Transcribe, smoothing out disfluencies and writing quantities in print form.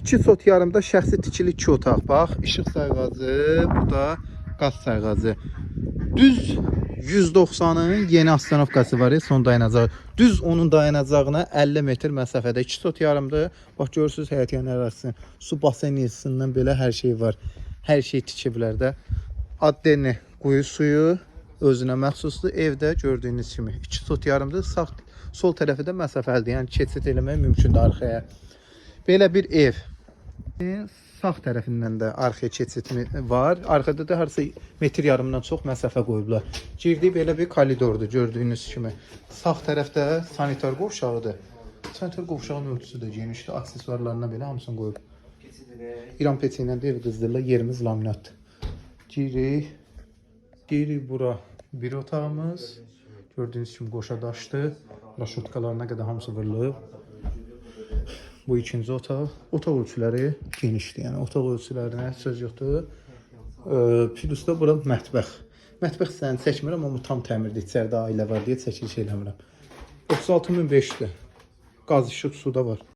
2 sot yarımda şəxsi tikili 2 otaq. Bax, işıq sayğacı, bu da qaz sayğacı. Düz 190-ın yeni astanovkası var, son dayanacağı. Düz onun dayanacağına 50 metr məsafədə 2 sot yarımdır. Bax görürsüz həyətyan ərazisini. Su baseynisindən belə hər şey var. Hər şey tikiblər də. Addenli quyu suyu özünə məxsusdur. Evdə gördüyünüz kimi 2 sot yarımdır. Sağ sol tərəfi də məsafəlidir. Yəni keçid eləmək mümkündür arxaya. Belə bir ev. Sağ tərəfindən də arxaya keçid var. Arxada da harasa metr yarımdan çox məsafə qoyublar. Girdiyi belə bir koridordur gördüyünüz kimi. Sağ tərəfdə sanitar qovşağıdır. Sanitar qovşağının ölçüsü də genişdir. Aksesuarlarına belə hamısını qoyub. İran peçi ilə də ev qızdırırlar. Yerimiz laminatdır. Giririk. Giririk bura bir otağımız. Gördüyünüz kimi qoşa daşdır. Raşotkalarına qədər hamısı vurulub. Bu ikinci otaq. Otaq ölçüləri genişdir. Yəni otaq ölçülərinə söz yoxdur. Plus da bura mətbəx. Mətbəx hissəni çəkmirəm, amma tam təmirdir. İçəridə ailə var deyə çəkiliş eləmirəm. 36.500-dür. Qaz, işıq, su da var.